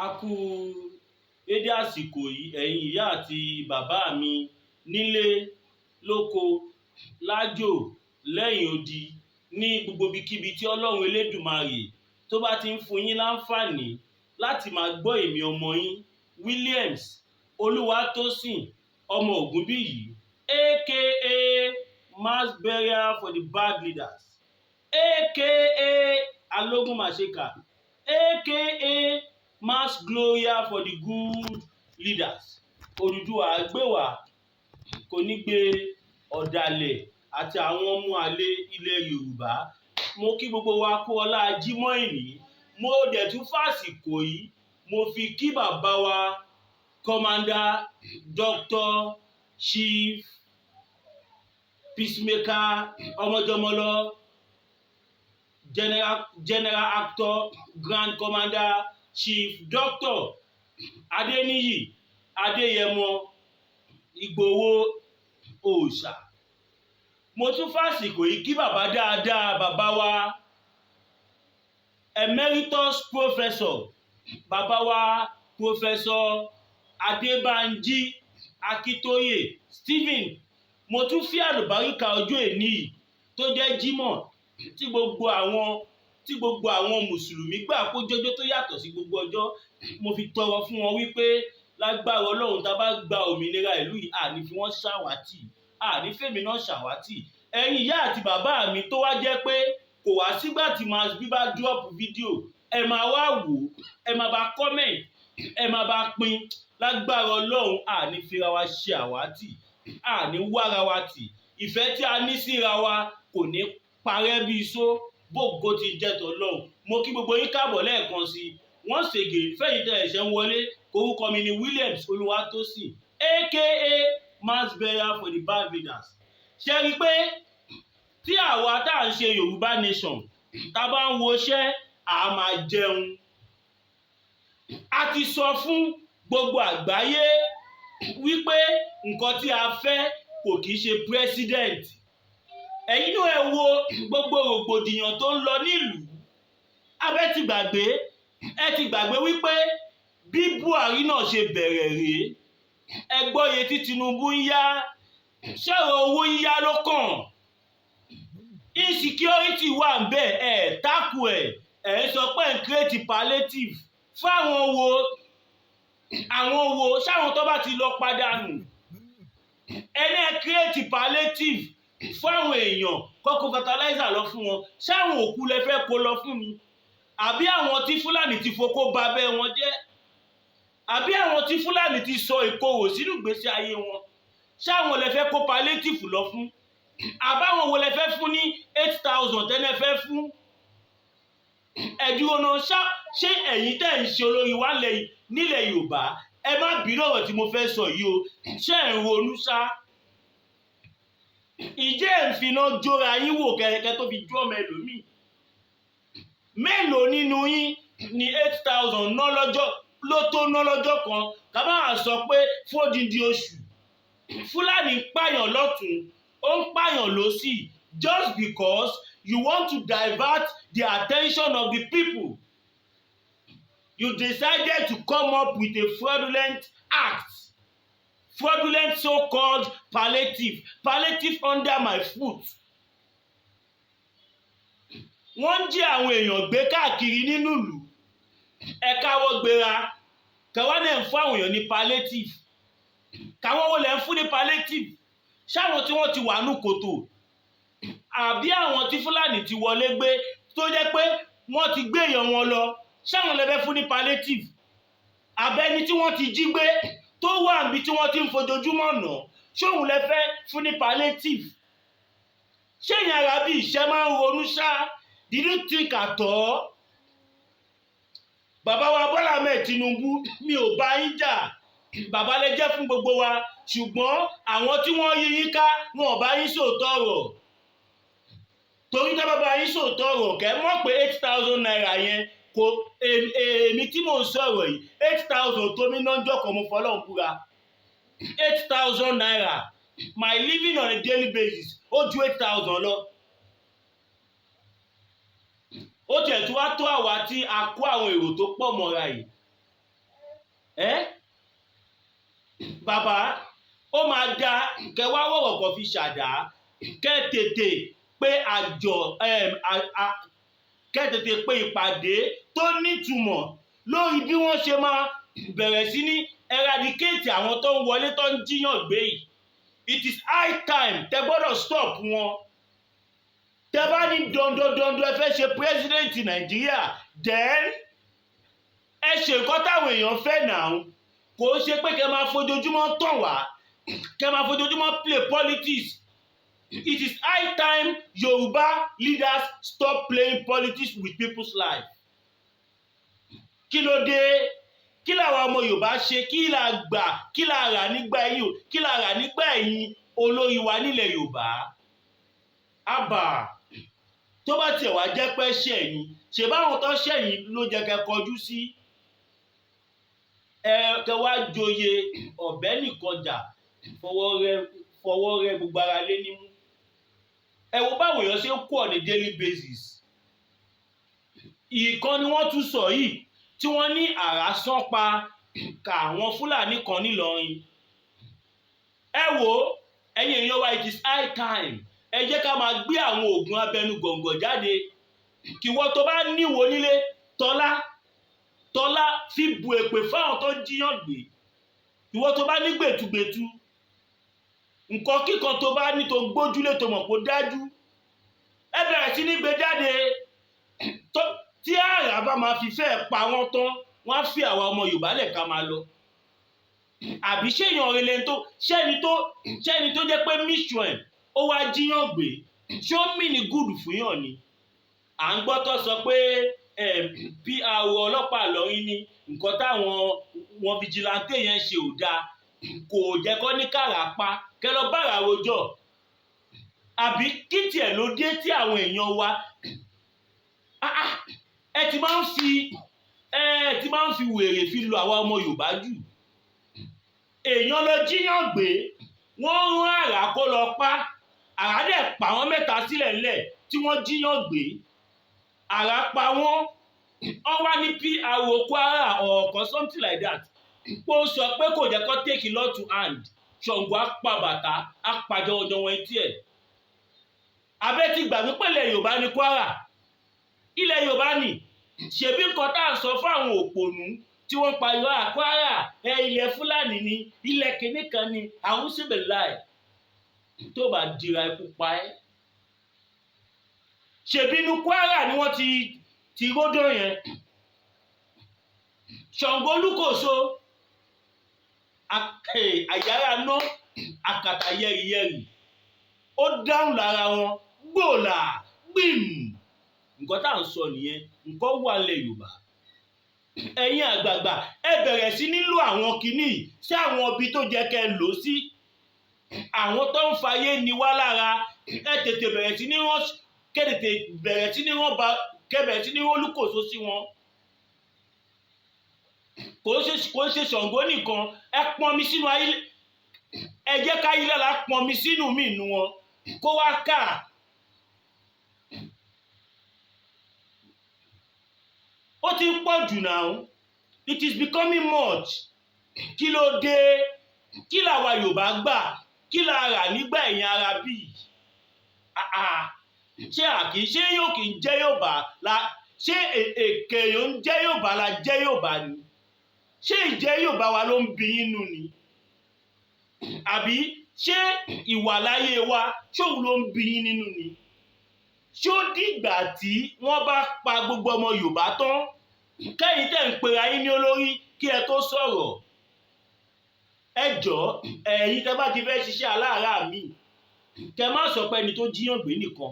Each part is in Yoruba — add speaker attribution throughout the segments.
Speaker 1: A kú dédé àsìkò yìí, ẹ̀yin ìyá àti bàbá mi nílé, lóko, lájò, lẹ́yìn odi, ní gbogbo ibikíbi tí Ọlọ́run Elédùmarè tó bá ti ń fún yín láǹfààní láti máa gbọ́ èmi ọmọ yín Williams Olúwatósìn ọmọ Ògúnbíyì, aka Mass Burial for the Bad Leaders, aka Alógún Màṣekà, aka Mass Gloria for the Good Leaders. Odùduwà á gbè wá, kò ní gbé ọ̀dàlẹ̀ àti àwọn ọmọ àlè ilẹ̀ Yorùbá. Mo kí gbogbo wa kú ọlá Jímọ̀ ìní. Mo dẹ̀ tún fàsìkò yìí, mo fi kí bàbá wa, Commander Dr. Chief Peacemaker Ọmọjọmọlọ, General Actor Grand Commander Chief Dr. Adeniyi Adéyẹmọ Ìgbòho Òòṣà. Mo tún fàsìkò yìí kí bàbá dáadáa, bàbá wa Emeritus Professor, bàbá wa Professor Adébánjí Akíntóyè Stephen. Mo tún fi àlùbáríkà ọjọ́ èní yìí tó jẹ́ Jímọ̀, tí gbogbo àwọn mùsùlùmí gbà kó jọjọ́ tó yàtọ̀ sí gbogbo ọjọ́, mo fi tọrọ fún wọn wípé lágbára Ọlọ́run, tá a bá gba òmìnira ìlú yìí, àní fi wọ́n ṣàwátì, àní fèmí náà ṣàwátì. Ẹ̀yin ìyá àti bàbá mi tó wá jẹ́ pé kò wá sígbà tí Mass B bá drop fídíò, ẹ máa wá wò ó, ẹ máa bá comment, ẹ máa bá pín, lágbára Ọlọ́run, àní fira wa ṣe àwátì, àní wára wa tì. Ìfẹ́ tí a ní síra wa kò ní parẹ́ bí iṣó, bógo ti jẹ́ tọ́lọ́run. Mo kí gbogbo yín káàbọ̀ lẹ́ẹ̀kan sí i. Once again, fẹ́yìn tẹ́ ẹ̀ṣẹ̀ ń wọlé, orúkọ mi ni Williams Olúwatósìn, aka Mass Burial for the Bad Leaders. Ṣe rí i pé tí àwa tá à ń ṣe Yorùbá Nation, tá a bá ń woṣẹ́, à máa jẹun. A ti sọ fún gbogbo àgbáyé wípé nǹkan tí a fẹ́ kò kìí ṣe president. Ẹ̀yin náà, ẹ wo gbogbo rògbòdìyàn tó ń lọ nílùú. Abẹ́ ti gbàgbé, ẹ ti gbàgbé wípé bí Buhari náà ṣe bẹ̀rẹ̀ rèé. Ẹ gbọ́ iye tí Tinubu ń yá. Ṣọ̀rọ̀ owó yíyá ló kàn? Insecurity wà ń bẹ̀, ẹ̀ tákù ẹ̀. Ẹ̀ ń sọ pé ń create palliative fáwọn wo? Àwọn wo? Ṣáwọn tó bá ti lọ padà nù? Ẹni ẹ create palliative fáwọn èèyàn, kọ́kọ́ fertilizer lọ fún wọn, ṣáwọn òkú lẹ fẹ́ kó lọ fún mi, àbí àwọn tí Fúlàní ti fokó ba abẹ́ wọn jẹ́, àbí àwọn tí Fúlàní ti sọ ìkorò sínú ìgbésí ayé wọn? Ṣáwọn lẹ fẹ́ kó palliative lọ fún, àbáwọn wo lẹ fẹ́ fún ní 8,000 tẹ́lẹ̀ fẹ́ fún? Ẹ̀dúró náà, ṣé ẹ̀yin tẹ́ ń ṣe olórí wa nílẹ̀ Yorùbá, ẹ má bínú ọ̀rọ̀ tí mo fẹ́ sọ yìí o, ṣé ẹ̀ ń ronú ṣá? Ìjẹ́ ẹ̀ ń finá jóra yín wò kẹ̀kẹ́ tó fi jó ọmọ ẹlòmíì? Mélòó nínú yín ní 8,000 ná lọ́jọ́ ló tó ná lọ́jọ́ kan, ká má sọ pé fódìdí oṣù? Fúlàní ń pààyàn lọ́tún, ó ń pààyàn lọ́sì, just because you want to divert the attention of the people, you decided to come up with a fraudulent act, fraudulent so-called palliative. Palliative under my foot. Wọ́n ń jí àwọn èèyàn gbé káàkiri nínú ìlú, ẹ káwọ́ gbéra, kẹwàá náà ń fún àwọn èèyàn ní palliative. Káwọn wo lẹ̀ ń fún ní palliative? Ṣáwọn tí wọ́n ti wà nù kòtò, àbí àwọn tí Fúlàní ti wọlé gbé, tó jẹ́ pé wọ́n ti gbé èèyàn wọn lọ? Ṣáwọn lè fẹ́ fún ní palliative, àbẹ́ni tí wọ́n ti jí gbé tó wà níbi tí wọ́n ti ń fojoojúmọ́ nà, ṣóun lè fẹ́ fún ní palliative? Ṣé ìyẹn ara bí ìṣẹ́ máa ń ronú ṣá? Did you think at all? Bàbá wa Bọ́lá Ahmed Tinubu, mi ò bá yín jà, bàbá lè jẹ́ fún gbogbo wa, ṣùgbọ́n àwọn tí wọ́n yí yín ká, wọn ò bá yín sòótọ́ ọ̀rọ̀, torí tó bá bá yín sòótọ́ ọ̀rọ̀, kẹ́ mọ̀ pé ₦8,000 yẹn kò. Èmi tí mò ń sọ̀rọ̀ yìí, 8,000 tó mi náà jọkọ̀, mo fọlọ́run búra, ₦8,000, my living on a daily basis, ó ju 8,000 lọ. Ó tiẹ̀ tún wá tó àwa tí a kó àwọn èrò tó pọ̀ mọ́ra yìí. Ẹ́ bàbá, ó máa da kẹ wá wọ̀rọ̀ kàn fi ṣàdá, kẹ tètè pé àjọ, kẹ tètè pé ìpàdé tó nítumọ̀ lórí bí wọ́n ṣe máa bẹ̀rẹ̀ sí ní eradicate àwọn tó ń wọlé, tó ń jíyàn gbé yìí. It is high time tẹ gbọ́dọ̀ stop wọn. Tẹ bá ní dandan dandan ẹ fẹ́ ṣe president Nàìjíríà, then ẹ ṣe nǹkan táwọn èèyàn fẹ́ náà. Kò ṣe pé kẹ máa fojoojúmọ́ tàn wá, kẹ máa fojoojúmọ́ play politics. It is high time Yorùbá leaders stop playing politics with people's life. Kí ló dé? Kí làwọn ọmọ Yorùbá ṣe? Kí la gbà? Kí la rà nígbà ẹ̀yìn? Kí la rà nígbà ẹ̀yìn olórí wa nílẹ̀ Yorùbá? Àbà tó bá tiẹ̀ wá jẹ́ pé ṣẹ̀yìn ṣe báwọn tó ṣẹ̀yìn ló jẹ́ kẹ́ kọjú sí ẹ, kẹ́ wá joyè ọ̀bẹ nìkọjà, fọwọ́ rẹ gbogbo ara lé nímú. Ẹ wo báwo èèyàn ṣe ń kú on a daily basis. Ìkan ni wọ́n tún sọ yìí tí wọ́n ní àrá sán pa ká àwọn Fúlàní kan nílọrin. Ẹ wo, ẹ̀yin èèyàn wa, it is high time. Ẹ jẹ́ ká máa gbé àwọn oògùn abẹnú gọ̀ǹgọ̀ jáde. Kí wọ́n tó bá níwò nílé, tọ́lá tọ́lá fi bu èpè fáwọn tó ń jíyàn gbé. Ìwọ tó bá ní gbẹ̀tugbẹ̀tu, nǹkan kíkan tó bá ní, tó gbójúlé, tó mọ̀ kó dájú, ẹ bẹ̀rẹ̀ sí ní gbé jáde. Tí àrà bá máa fi fẹ́ pa wọ́n tán, wọ́n á fi àwa ọmọ Yorùbá lẹ̀ ká máa lọ. Àbí ṣéyàn rẹ lẹni tó ṣẹ́ni tó jẹ́ pé mission ẹ̀ ó wá jíyàn gbé, ṣé ó mì ní gùdù fún yàn ni? À ń gbọ́ tó sọ pé PRO ọlọ́pàá Ìlọrin ní nǹkan táwọn wọn vigilante yẹn ṣe ò dáa, kò jẹ́ kó ní kàrà pa kẹ́ lọ bára rojọ́. Àbí kí tiẹ̀ ló dé tí àwọn èèyàn wa, ẹ ti máa ń fi wèrè fi lo àwa ọmọ Yorùbá jù? Èèyàn lọ jíyàn gbé, wọ́n rán àrà kó lọ pa, àrà dẹ̀ pa wọ́n mẹ́ta sílẹ̀ ńlẹ̀ tí wọ́n jíyàn gbé, àrà pa wọ́n. Wọ́n wá ní PRO Kwara ọ̀kan, something like that, pé ó sọ pé kò jẹ́ kó take law to hand. Ṣàngó apá bàtà apàjọjọ wọn etí ẹ̀. Abẹ́ ti gbàgbé pé ilẹ̀ Yorùbá ní Kwara, ilẹ̀ Yorùbá ni. Ṣèbí nǹkan tá à ń sọ fún àwọn òpònú tí wọ́n pariwo Kwara ẹ, ilẹ̀ Fúlàní ni, ilẹ̀ kìnnì kan ni, àwọn síbẹ̀ láì tó bá dira ikú pa ẹ́. Ṣèbí inú Kwara ni wọ́n ti ródò yẹn. Ṣàngó Olúkòso, àyàrá ná àkàtà yẹ́rìyẹ́rì, ó dáhùn lára wọn gbòòlà gbìm. Nǹkan tá à ń sọ nìyẹn. Nǹkan wà nílẹ̀ Yorùbá. Ẹ̀yin àgbààgbà, ẹ bẹ̀rẹ̀ sí nílò àwọn kinní yìí sí àwọn ibi tó jẹ́ kẹ́ ẹ lò ó sí. Àwọn tó ń fayé ni wá lára, ẹ tètè bẹ̀rẹ̀ sí ní rán, kẹ́ tètè bẹ̀rẹ̀ sí ní rán ba, kẹ́ bẹ̀rẹ̀ sí ní rán Olúkòso sí wọn. Kò ń ṣe Ṣàngó nìkan. Ẹ pọnmi sínú ayé, ẹ jẹ́ káyílára pọnmi sínú mí inú wọn kó wá kà. Ó ti ń pọ̀ jù now. It is becoming much. Kí ló dé? Kí làwa Yorùbá gbà? Kí la rà nígbà ẹ̀yìn ara bíi? Ṣé àkì ṣé yóò kì í jẹ́ Yorùbá la? Ṣé èkè yóò ń jẹ́ Yorùbá la jẹ́ Yorùbá ni? Ṣé ìjẹ́ Yorùbá wa ló ń bí inú ni? Àbí ṣé ìwà láyé wa, ṣóun ló ń bí yín nínú ni? Ṣó dìgbà tí wọ́n bá pa gbogbo ọmọ Yorùbá tán kẹ́yìn tẹ̀ ń pera yín ní olórí kí ẹ tó sọ̀rọ̀? Ẹ jọ̀ọ́, ẹ̀yin tẹ́ bá ti fẹ́ ṣiṣẹ́ aláàárá mi, kẹ má sọ pé ẹni tó jíyàn gbé nìkan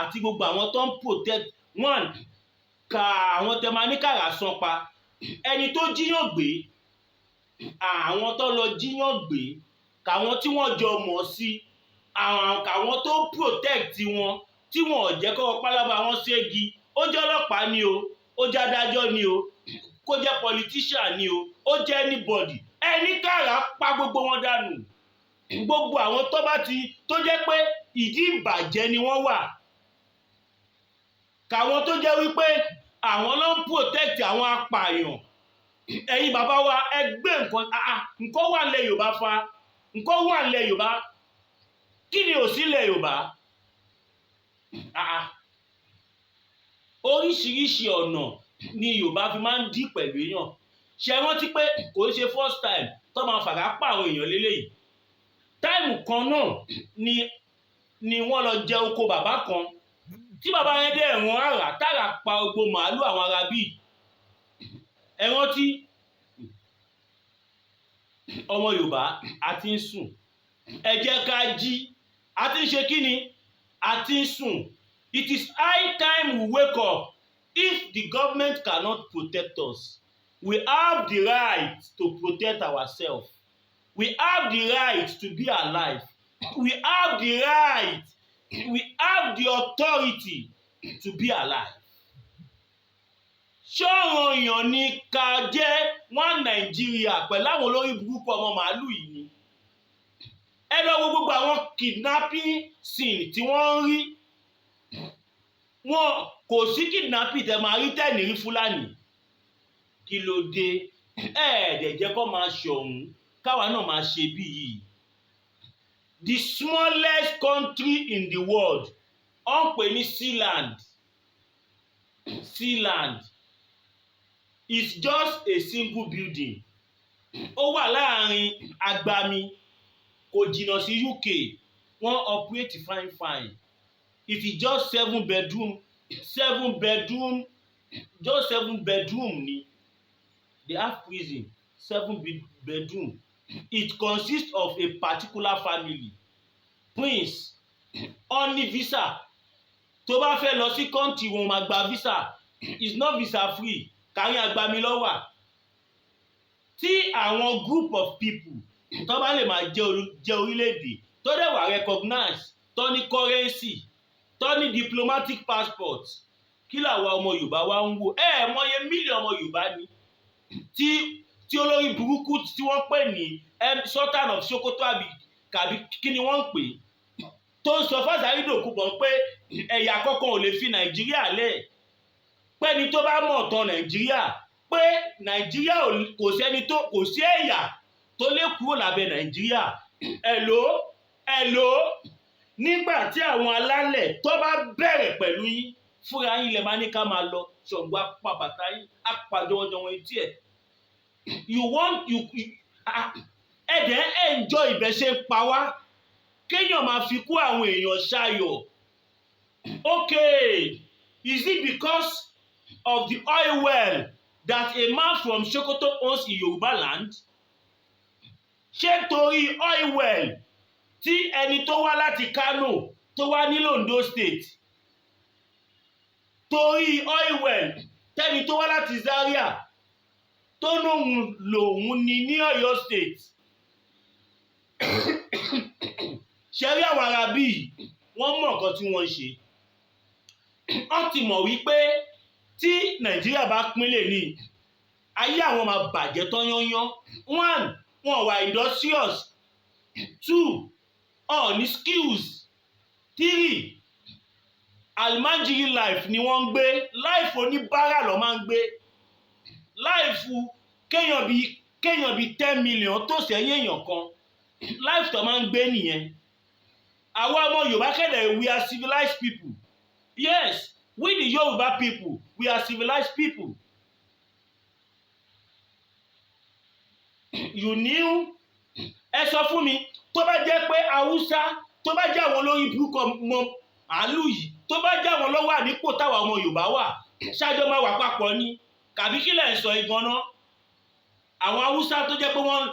Speaker 1: àti gbogbo àwọn tó ń protect one ka àwọn tẹ máa ní kàrà san pa ẹni tó jíyàn gbé, àwọn tó lọ jíyàn gbé, kàwọn tí wọ́n jọ mọ̀ sí, àwọn kàwọn tó protect wọn tí wọn ò jẹ́ kọ́wọ́ pálábá wọn ségi. Ó jẹ́ ọlọ́pàá ni o, ó jẹ́ adájọ́ ni o, kó jẹ́ politician ni o, ó jẹ́ anybody, ẹni kàrà pa gbogbo wọn dànù. Gbogbo àwọn tó bá ti tó jẹ́ pé ìdí ìbàjẹ́ ni wọ́n wà, kàwọn tó jẹ́ wípé àwọn ló ń protect àwọn apààyàn. Ẹ̀yin bàbá wa, ẹ gbé nǹkan, nǹkan wà nílẹ̀ Yorùbá fa, nǹkan wà nílẹ̀ Yorùbá. Kí ni ò sí ilẹ̀ Yorùbá? Oríṣiríṣi ọ̀nà ni Yorùbá fi máa ń dí pẹ̀lú èèyàn. Ṣe rántí pé kò ń ṣe first time tó máa fàrà pa àwọn èèyàn lélẹ́yìí. Time kan náà ni wọ́n lọ jẹ oko bàbá kan, tí bàbá yẹn dẹ̀ rán àrà tára pa gbogbo màálù àwọn ará bíi. Ẹ rántí? Ọmọ Yorùbá, a ti ń sùn, ẹ jẹ́ ká jí. A ti ń ṣe kí ni? A ti ń sùn. It is high time we wake up. If the government cannot protect us, we have the right to protect ourselves. We have the right to be alive. We have the right, we have the authority to be alive. Ṣọ́ọ̀ràn èèyàn ni ká jẹ́ one Nàìjíríà pẹ̀lú àwọn olórí burúkú ọmọ màálù yìí ni. Ẹ lọ wo gbogbo àwọn kidnapping scene tí wọ́n ń rí. Wọn kò sí kidnapping tẹ máa rí tẹ́ẹ̀nì rí Fúlàní. Kí ló dé? Ẹ̀ẹ́dẹ̀ jẹ́ kó máa ṣọ̀hún, káwa náà máa ṣe bí yìí. The smallest country in the world, wọ́n ń pè ní Sealand. Sealand is just a single building. Ó wà láàrin agbami, kò jìnnà sí UK. Wọ́n operate fine fine. It is just seven bedroom, seven bedroom, just seven bedroom ni. They have prison, seven bedroom. It consists of a particular family prince. Ó ní visa. Tó bá fẹ́ lọ sí country wọn, máa gba visa. It's not visa free. Kárí agbami lọ́wà tí àwọn group of people tó bá lè máa jẹ́ orílẹ̀-èdè tó dẹ̀ wà recognize, tó ní currency, tó ní diplomatic passport. Kí làwa ọmọ Yorùbá wa ń wò? Ẹ ẹ mọye mílíọ̀nù ọmọ Yorùbá ni tí olórí burúkú tí wọ́n pè ní Sultan of Sokoto, àbí kàbí kí ni wọ́n ń pè, tó ń sọ f'Asari Dokubo pé ẹ̀yà kankan ò lè fi Nàìjíríà lẹ̀, pẹ́ni tó bá mọ̀ tán Nàìjíríà, pé Nàìjíríà kò sẹ́ni tó, kò sí ẹ̀yà tó lè kúrò lábẹ́ Nàìjíríà. Ẹ̀ló ẹ̀ló, nígbà tí àwọn alálẹ̀ tó bá bẹ̀rẹ̀ pẹ̀lú yín, fúnra yín lè máa ní ká máa lọ. Ṣàngó apá bàtà yín apàjọwọ́jọwọ́ etí ẹ̀. You want you ẹ̀dẹ̀ enjoy ibẹ̀ ṣe ń pa wá, kéèyàn máa fi kú àwọn èèyàn ṣayọ̀. Okay, is it because of the oil well that a man from Sokoto owns in Yoruba land? Ṣé torí oil well tí ẹni tó wá láti Kano, tó wá ní Ondo State, torí oil well tẹ́ni tó wá láti Zaria tó lóun lòun ní ní Ọ̀yọ́ State? Ṣe rí àwọn ará bíi, wọ́n mọ̀ nǹkan tí wọ́n ń ṣe. Wọ́n ti mọ̀ wípé tí Nàìjíríà bá pínlẹ̀ ní ayé, àwọn máa bàjẹ́ tán yányán. One, wọn wà industrious. Two, ọ̀ ní skills. Three, almajiri life ni wọ́n ń gbé. Life oníbàárà ló máa ń gbé. Life kéèyàn bíi 10 million tó sẹ́yìn èèyàn kan, life tó máa ń gbé nìyẹn. Àwa ọmọ Yorùbá kẹ̀dẹ̀, we are civilized people. Yes, we the Yorùbá people, we are civilized people. You knew. Ẹ sọ fún mi, tó bá jẹ́ pé Haúsá, tó bá jẹ́ àwọn olórí burúkú ọmọ màálù yìí, tó bá jẹ́ àwọn lọ́wọ́ ànípò táwa ọmọ Yorùbá wà, ṣáájọ́ máa wà papọ̀ ni, kàbí kí lẹ̀ ń sọ igan náà? Àwọn Haúsá tó jẹ́ pé wọ́n,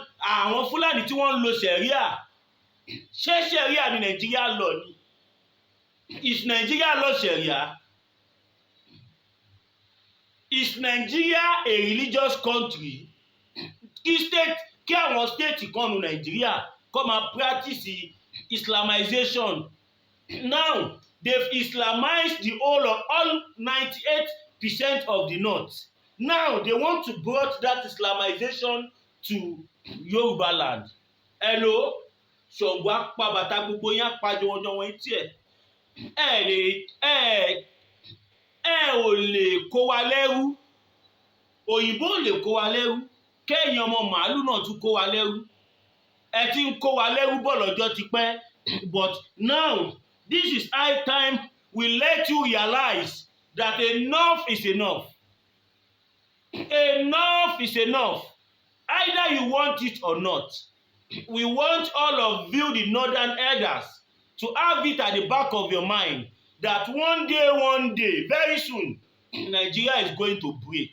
Speaker 1: àwọn Fúlàní tí wọ́n ń lo sẹ̀ríà, ṣé sẹ̀ríà ní Nàìjíríà lọ ni? Is Nigeria law Sharia? Is Nigeria a religious country? Kí state, kí àwọn state kan nu Nàìjíríà kó máa practice Islamization. Now they've Islamized the whole of all 98% of the north. Now they want to brought that Islamization to Yoruba land. Hello, Ṣàngó apá bàtà gbogbo yín apájọwọ́jọwọ́ etí ẹ̀. Ẹ lè ẹ ẹ ò lè kó wa lẹ́rú. Òyìnbó ò lè kó wa lẹ́rú, kẹ́yìn ọmọ màálù náà tún kó wa lẹ́rú. Ẹ ti ń kó wa lẹ́rú bọ̀ lọ́jọ́ ti pẹ́, but now this is high time we let you realize that enough is enough. Enough is enough, either you want it or not. We want all of you, the northern elders, to have it at the back of your mind that one day, one day, very soon, Nigeria is going to break,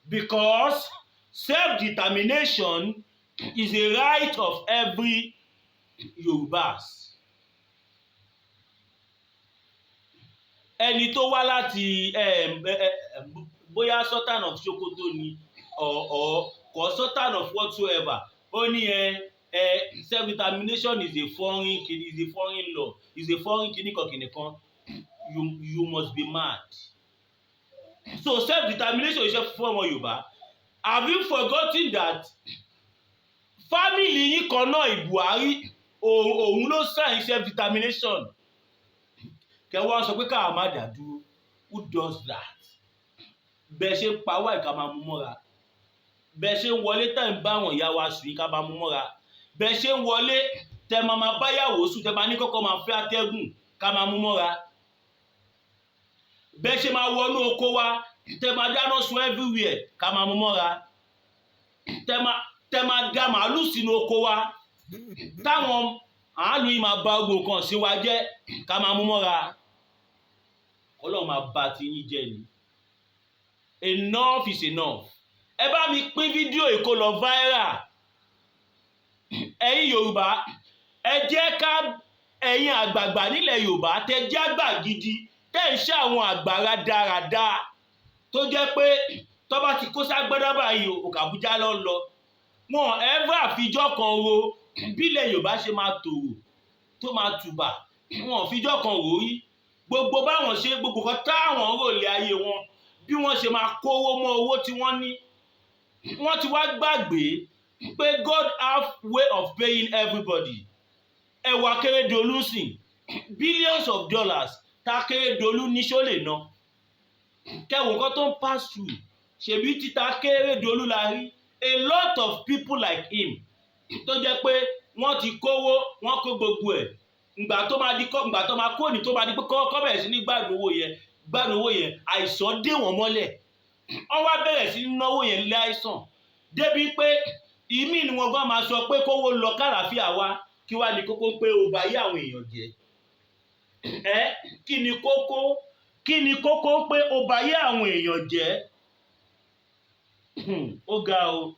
Speaker 1: because self-determination is a right of every Yorubas. Ẹni tó wá láti bóyá Sultan of Sokoto ni or Sultan of whatsoever, ó ní ẹ ẹ self-determination is a foreign law, is a foreign kìnìkan kìnìkan. You must be mad. So self-determination is fún ọmọ Yorùbá? Have you forgotten that family yín kan náà, Buhari, òun ló sign self-determination? Kẹwàá sọ pé káà má dá dúró. Who does that? Bẹ́ẹ̀ ṣe ń pa wá, ìka máa mú mọ́ra. Bẹ́ẹ̀ ṣe ń wọlé tẹ̀ ń bá àwọn ìyá wa sùn, ìka máa mú mọ́ra. Bẹ́ẹ̀ ṣe ń wọlé tẹ máa máa báyàwó sùn, tẹ máa ní kọ́kọ́ máa fẹ́ atẹ́gùn, ká máa mú mọ́ra. Bẹ́ẹ̀ ṣe máa wọnú oko wa, tẹ máa dáná sun everywhere, ká máa mú mọ́ra. Tẹ máa da màálù sínú oko wa, táwọn àálù yìí máa ba gbogbo nǹkan sí wa jẹ́, ká máa mú mọ́ra. Ọlọ́run máa ba ti yín jẹ́ ni. Enough is enough. Ẹ bá mi pín fídíò yìí kó lọ viral. Ẹ̀yin Yorùbá, ẹ jẹ́ ká, ẹ̀yin àgbààgbà nílẹ̀ Yorùbá, tẹ jẹ́ àgbà gidi, tẹ́ ń ṣe àwọn àgbà rádaràda tó jẹ́ pé tó bá ti kó ságbádá báyìí, òkè Àbújá lọ lọ, wọn ever àfijọ́ kan ro bílẹ̀ Yorùbá ṣe máa tòrò, tó máa tùbà. Wọn fijọ́ kan rò rí gbogbo báwọn ṣe, gbogbo kan táwọn rò lé ayé wọn, bí wọ́n ṣe máa kówó mọ́ owó tí wọ́n ní. Wọ́n ti wá gbàgbé pé God have way of paying everybody. Ẹ wo Akérédolú sìn, billions of dollars tá Akérédolú ní, ṣó lè ná? Kẹwò nǹkan tó ń pass through. Ṣèbí títa Akérédolú la rí. A lot of people like him tó jẹ́ pé wọ́n ti kówó, wọ́n kó gbogbo ẹ̀. Ìgbà tó máa di kọ́, ìgbà tó máa kó ní, tó máa di pé kọ́ bẹ̀rẹ̀ sí ní gbádùn owó yẹn, gbádùn owó yẹn, àìsàn dé wọ́n mọ́lẹ̀. Wọ́n wá bẹ̀rẹ̀ sí ní náwó yẹn lé àìsàn, débi pé ìmí ni wọ́n gbọ́n máa sọ pé kówó lọ, kàlàáfíà wá. Kí wá ní kókó pé ó bá yé àwọn èèyàn jẹ́ ẹ? Kí ni kókó? Kí ni kókó pé ó bá yé àwọn èèyàn jẹ́? Ó ga o.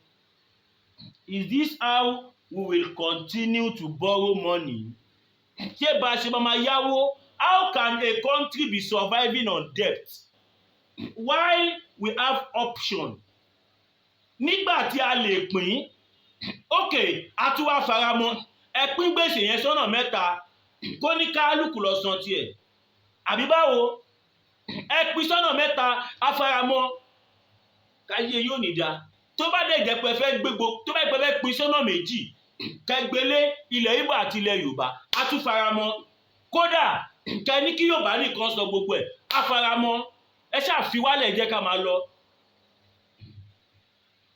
Speaker 1: Is this how we will continue to borrow money? Ṣé bá a ṣe máa yáwó? How can a country be surviving on debt while we have option, nígbà tí a lè pín? Ok, a tún wá faramọ́ ẹ pín gbèsè yẹn sọ́nà mẹ́ta, kó ní kálukú lọ san tiẹ̀, àbí báwo? Ẹ pín sọ́nà mẹ́ta, a faramọ́. Káyé yóò ní da. Tó bá dẹ̀ jẹ́ pé ẹ fẹ́ gbégbó, tó bá jẹ́ pé ẹ fẹ́ pín sọ́nà méjì, kẹgbélé ilẹ̀ Ìgbò àti ilẹ̀ Yorùbá, a tún faramọ́. Kódà kẹ ní kí Yorùbá nìkan sọ gbogbo ẹ̀, a faramọ́. Ẹ ṣáà fi wálẹ̀, jẹ́ ká máa lọ.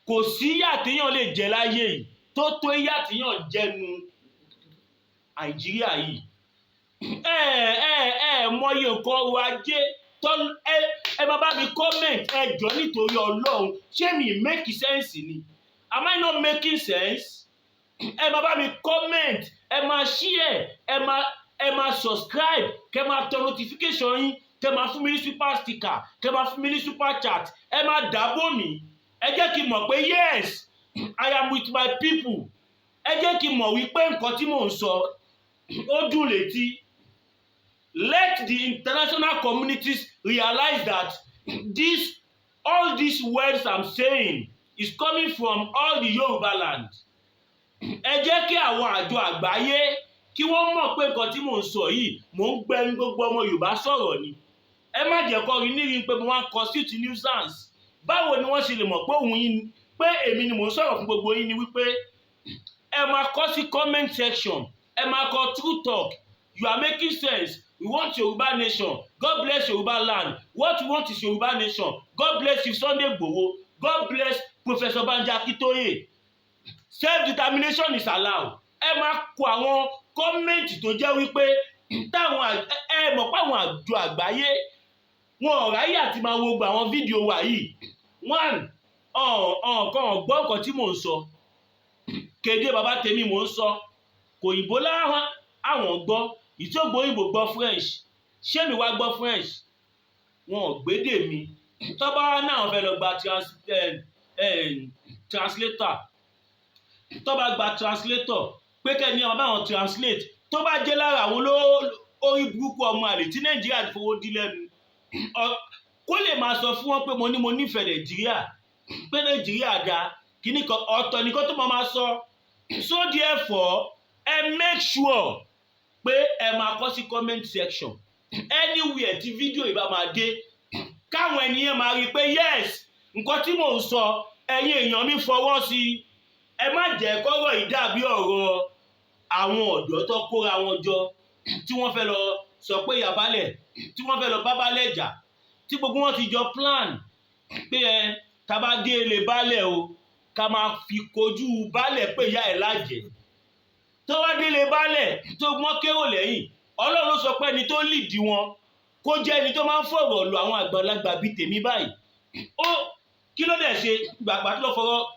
Speaker 1: Kò sí ìyà téèyàn lè jẹ láyé yìí tó tó ìyà téèyàn jẹnu Nàìjíríà yìí. Ẹ ẹ ẹ mọyì nǹkan ọrọ̀ ajé tọ́. Ẹ ẹ máa bá mi comment. Ẹ jọ̀ọ́, nítorí Ọlọ́run, ṣé mi make sense ni? Am I not making sense? Ẹ máa bá mi comment, ẹ máa share, ẹ máa subscribe, kẹ máa tẹ notification yín, kẹ máa fún mi ní super sticker, kẹ máa fún mi ní super chat. Ẹ máa dábò mí. Ẹ jẹ́ kí n mọ̀ pé yes, I am with my people. Ẹ jẹ́ kí n mọ̀ wípé nǹkan tí mò ń sọ, ó dùn létí. Let the international communities realize that this all these words I'm saying is coming from all the Yoruba land. Ẹ jẹ́ kí àwọn àjọ àgbáyé kí wọ́n mọ̀ pé nǹkan tí mò ń sọ yìí, mò ń gbẹnu gbogbo ọmọ Yorùbá sọ̀rọ̀ ni. Ẹ má jẹ́ kó rí nírí pé mo wá ń constitute nuisance. Báwo ni wọ́n ṣe lè mọ̀ pé òun yín, pé èmi ni mò ń sọ̀rọ̀ fún gbogbo yín? Ni wípé ẹ máa kọ sí comment section, ẹ máa kọ "True talk, you are making sense, we want Yoruba nation, God bless Yoruba land, what we want is Yoruba nation, God bless Chief Sunday Igboho. God bless Professor Banji Akintoye. Self-determination is allowed. Ẹ máa kọ àwọn comment tó jẹ́ wípé táwọn ẹ mọ̀ pé àwọn àjọ àgbáyé wọn ò ráyè àti máa wo gbogbo àwọn fídíò wa yìí. One ọ̀kan ọ̀gbọ́n nǹkan tí mò ń sọ kéde, bàbá tèmi mò ń sọ kò yìnbó láwọn, àwọn gbọ́ ìtògbó òyìnbó, gbọ́ French. Ṣé mi wá gbọ́ French? Wọn ò gbédè mi. Tọ́ba náà fẹ́ lọ gba translator, tó bá gba translator pé kẹ́ni ọmọ báwọn translate, tó bá jẹ́ lára àwọn orí burúkú ọmọ àlè tí Nàìjíríà ti fowó dí lẹ́nu, kó lè máa sọ fún wọn pé mo ní mo nífẹ̀ẹ́ Nàìjíríà, pé Nàìjíríà dáa, kíní kan ọ̀tọ̀ nìkan tó máa sọ. So therefore, ẹ make sure pé ẹ máa kọ sí comment section anywhere tí fídíò yìí bá máa dé, káwọn ènìyàn máa rí i pé yes, nǹkan tí mò ń sọ, ẹ̀yin èèyàn mi fọwọ́ sí i. Ẹ má jẹ́ kọ́rọ̀ yìí dàbí ọ̀rọ̀ àwọn ọ̀dọ́ tó kóra wọn jọ tí wọ́n fẹ́ lọ sọ pé ìyàbálẹ̀, tí wọ́n fẹ́ lọ bá baálẹ̀ jà, tí gbogbo wọn ti jọ plan pé ẹ tá bá dé ilé baálẹ̀ o, ká máa fi kojú baálẹ̀ pé ìyá ẹ̀ lájẹ̀. Tó wá délé baálẹ̀ tó gbọ́n kérò lẹ́yìn, Ọlọ́run ló sọ pé ẹni tó lìdí wọn kó jẹ́ ẹni tó máa ń fọ̀rọ̀ lọ àwọn àgbàlagbà bíi tèmi báyìí. Ó kí ló dẹ̀ ṣe gbàgbà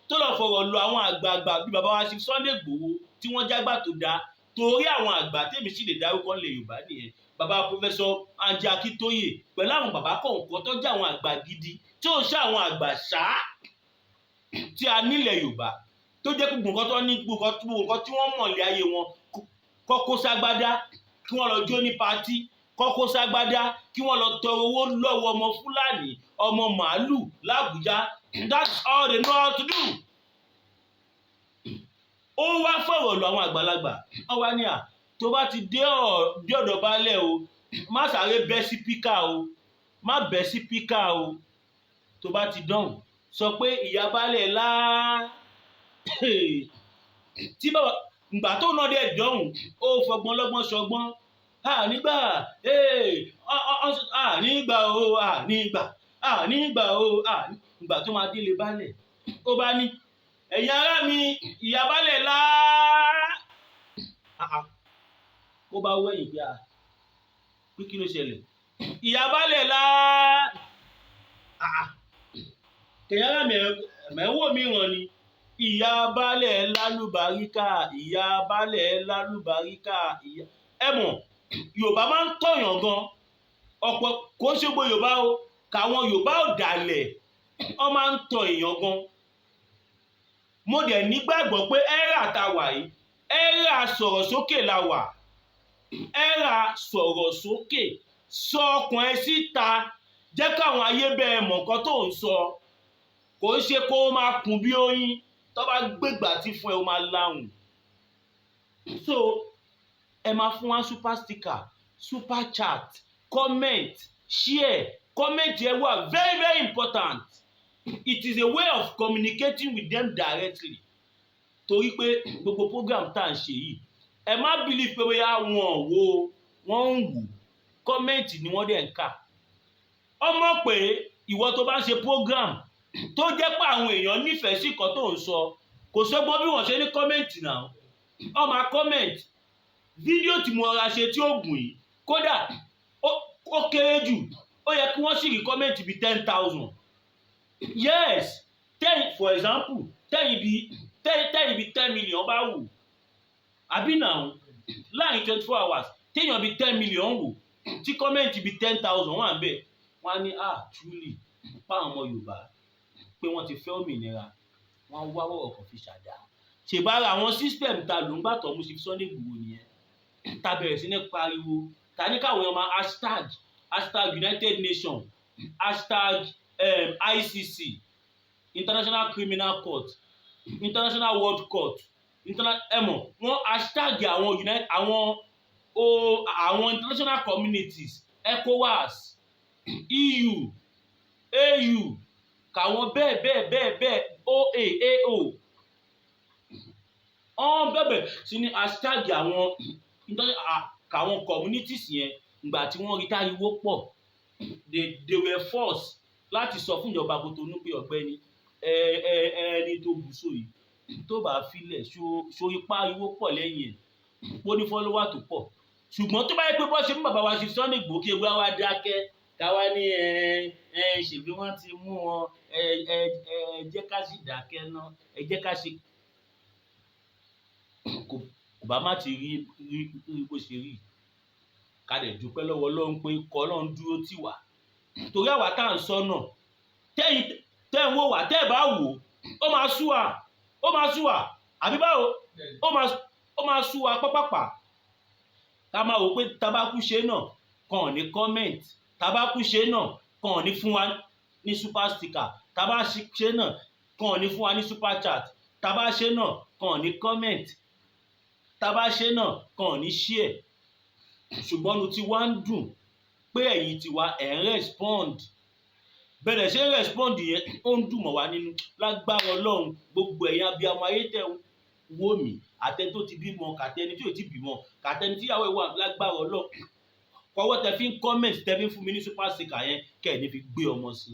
Speaker 1: tó lọ fọ̀rọ̀ lọ àwọn àgbààgbà bíi bàbá wa Chief Sunday Igboho tí wọ́n jágbà tó dáa, torí àwọn àgbà tèmi sì lè dárúkọ lè Yorùbá nìyẹn, bàbá Professor Banji Akintoye pẹ̀lú àwọn bàbá kọ̀ọ̀kan tó jẹ́ àwọn àgbà gidi, tí ó ń ṣe àwọn àgbà ṣáá tí a nílẹ̀ Yorùbá, tó jẹ́ pé gbogbo nǹkan tó ní, gbogbo nǹkan tí wọ́n mọ̀ lé ayé wọn, kọ́kó ságbádá kí wọ́n lọ jó ní party, kọ́kó ságbádá kí wọ́n lọ tọrọ owó lọ́wọ́ ọmọ Fúlàní, ọmọ màálù l'Àbújá. That's all they know how to do. Ó wá fọ̀rọ̀ lọ àwọn àgbàlagbà, wọ́n wá ní à tó bá ti dé ọ̀dọ̀ baálẹ̀ o, má sáré bẹ́ sí píkà o, má bẹ́ sí píkà o. Tó bá ti dọ̀hùn, sọ pé ìyá baálẹ̀ láá tí bàbá ìgbà tó náà dẹ̀ dọ̀hùn, ó fọgbọ́n lọ́gbọ́n ṣọgbọ́n à nígbà à nígbà o, à nígbà, à nígbà o, à nígbà tó máa délé baálẹ̀, ó bá ní, "Ẹ̀yin ará mi, ìyá baálẹ̀ láá." Ó bá wẹ̀yìn pé à pé kí ló ṣẹlẹ̀? Ìyá baálẹ̀ láá, ẹ̀yin ará mi, ẹ̀wọ̀ mi ràn ni. Ìyá baálẹ̀ lálùbáríkà, ìyá baálẹ̀ lálùbáríkà, ìyá. Ẹ mọ̀ Yorùbá máa ń tọ̀yàn gan ọ̀pọ̀, kò ń ṣe gbogbo Yorùbá o, káwọn Yorùbá ò dàlẹ̀, wọ́n máa ń tọ̀ èèyàn gan. Mo dẹ̀ nígbàgbọ́ pé era tá wà yìí, era sọ̀rọ̀ sókè la wà. Era sọ̀rọ̀ sókè, sọ ọkàn ẹ síta, jẹ́ káwọn ayé bẹ́ẹ̀ mọ̀ nǹkan tó ń sọ. Kò ń ṣe kó máa kùn bí oyin tó bá gbégbà tí fún ẹ, ó máa láhùn. So ẹ máa fún wa super sticker, super chat, comment, share. Comment yẹn wà very very important. It is a way of communicating with them directly, torí pé gbogbo program tá à ń ṣe yìí, ẹ má believe pé bóyá wọn ò wo, wọ́n ń wò. Comment ni wọ́n dẹ̀ ń kà. Ọmọ pé ìwọ tó bá ń ṣe program tó jẹ́ pé àwọn èèyàn nífẹ̀ẹ́ sí nǹkan tó ń sọ, kò sọ́gbọ́n bí wọ́n ṣe ní comment náà, wọ́n máa comment. Fídíò tí mo ra ṣe tí ó gùn yìí, kódà ó kéré jù, ó yẹ kí wọ́n sì rí comment bíi 10,000. Yes, ten, for example, ten bíi 10 million bá wù àbí náà láàrin 24 hours, téèyàn bíi 10 million wò, tí comment bíi 10,000 wà ń bẹ̀, wọ́n á ní, "Ah, truly, fáwọn ọmọ Yorùbá pé wọ́n ti fẹ́ òmìnira." Wọ́n á wá wọ̀rọ̀ kan fi ṣàdá ṣèbára àwọn system ta ló ń gbà tọ́ mú sí Sunday Igboho nìyẹn. Ta bẹ̀rẹ̀ sí ní pariwo, ta ní káwọn èèyàn máa hashtag, hashtag United Nations, hashtag ICC, International Criminal Court, International World Court, ẹ mọ̀ wọ́n hashtag àwọn united, àwọn o, àwọn international communities, ECOWAS, EU, AU, kàwọn bẹ́ẹ̀ bẹ́ẹ̀ bẹ́ẹ̀ bẹ́ẹ̀, OA, AO, wọ́n bẹ̀bẹ̀ sí ní hashtag àwọn kàwọn communities yẹn. Ìgbà tí wọ́n rí táriwo pọ̀, they were forced. Láti sọ fún ìjọba Kotonu pé ọ̀gbẹ́ni ẹ ẹ ẹni tó bù sóyìí, tó bá filẹ̀ ṣo, ipá ariwo pọ̀ lẹ́yìn ẹ̀, ó ní follower tó pọ̀. Ṣùgbọ́n tó bá yẹ pé bọ́ ṣe mú bàbá wa ṣe Sunday Igboho, kí ewu wa dákẹ́, ká wá ní ẹ ẹ ṣèbí wọ́n ti mú wọn, ẹ ẹ ẹ jẹ́ ká sì dákẹ́ ná, ẹ jẹ́ ká ṣe kò bá má ti rí rí rí bó ṣe rí. Ká dẹ̀ dúpẹ́ lọ́wọ́ Ọlọ́run pé kọ́ Ọlọ́run dúró tì wá, torí àwa tá à ń sọ náà, tẹ́yìn tẹ́ ń wò wá, tẹ́ ẹ̀ bá wò ó, máa sú wa, ó máa sú wa, àbí báwo? Ó máa sú wa pápápá. Ká máa wò pé tabakú ṣe náà kàn ní comment, tabakú ṣe náà kàn ní fún wa ní super sticker, tabá ṣe náà kàn ní fún wa ní super chat, tabá ṣe náà kàn ní comment, tabá ṣe náà kàn ní share. Ṣùgbọ́n nu tí wá ń dùn pé ẹ̀yin tiwa ẹ̀ ń respond bẹ̀rẹ̀ ṣe ń respond yẹn, ó ń dùn mọ́ wa nínú. Lágbára Ọlọ́run, gbogbo ẹ̀yin abiyamọ ayé tẹ̀ ń wò mí, àtẹni tó ti bímọ, kàtẹni tí ò ti bímọ, kàtẹni tíyàwó ẹ̀ wà, lágbára Ọlọ́run, kọ́wọ́ tẹ fi ń comment, tẹ fi ń fún mi ní super sticker yẹn, kẹ́ ẹ̀ ní fi gbé ọmọ sí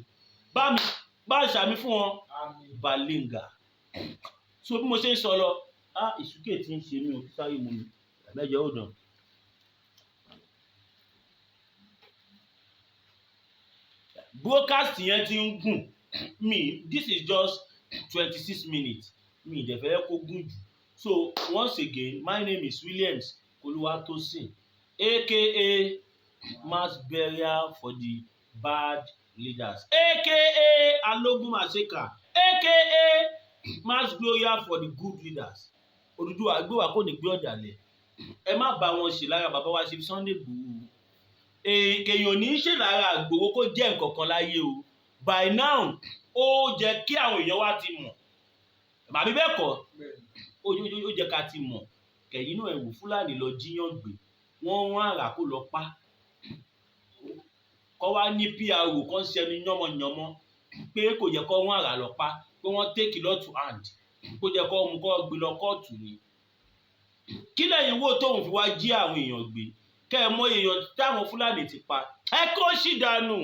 Speaker 1: bá mi bá ṣàmì fún wọn.
Speaker 2: Àmín.
Speaker 1: Balinga. So bí mo ṣe ń sọ lọ, ah, ìsúkè tí ń ṣe mí ò sáré mu mi mẹ́jọ ó dàn. Broadcast yẹn ti ń gùn mi. This is just 26 minutes. Mi ì dẹ̀ fẹ́ kó gùn jù. So once again, my name is Williams Olúwatósìn, aka mass burial for the bad leaders, aka Alogun Maseka, aka mass gloria for the good leaders. Odùduwà gbé wa, kò ní gbé ọ̀dàlẹ̀. Ẹ má bá wọn ṣe lára bàbá wa ṣe Sunday Igboho. Èèyàn ní í ṣe lára Ìgbòho kó jẹ́ nǹkan kan láyé o. By now, ó jẹ́ kí àwọn èèyàn wa ti mọ̀, àbí bẹ́ẹ̀ kọ́? Ó jẹ́ ká ti mọ̀. Kẹ̀yìn náà, ẹ wò, Fúlàní lọ jíyàn gbé, wọ́n rán àrà kó lọ pa, kọ́ wá ní PRO kan ṣẹnu yánmọ́yánmọ́ pé kò yẹ kó rán àrà lọ pa, pé wọ́n take law to hand, kó jẹ́ kó mú kó gbé lọ kóòtù ni. Kí lẹ́yìn wò tóun fi wá jí àwọn èèyàn gbé? Kẹ́ ẹ mọ èèyàn táwọn Fúlàní ti pa, ẹ kó sì dànù.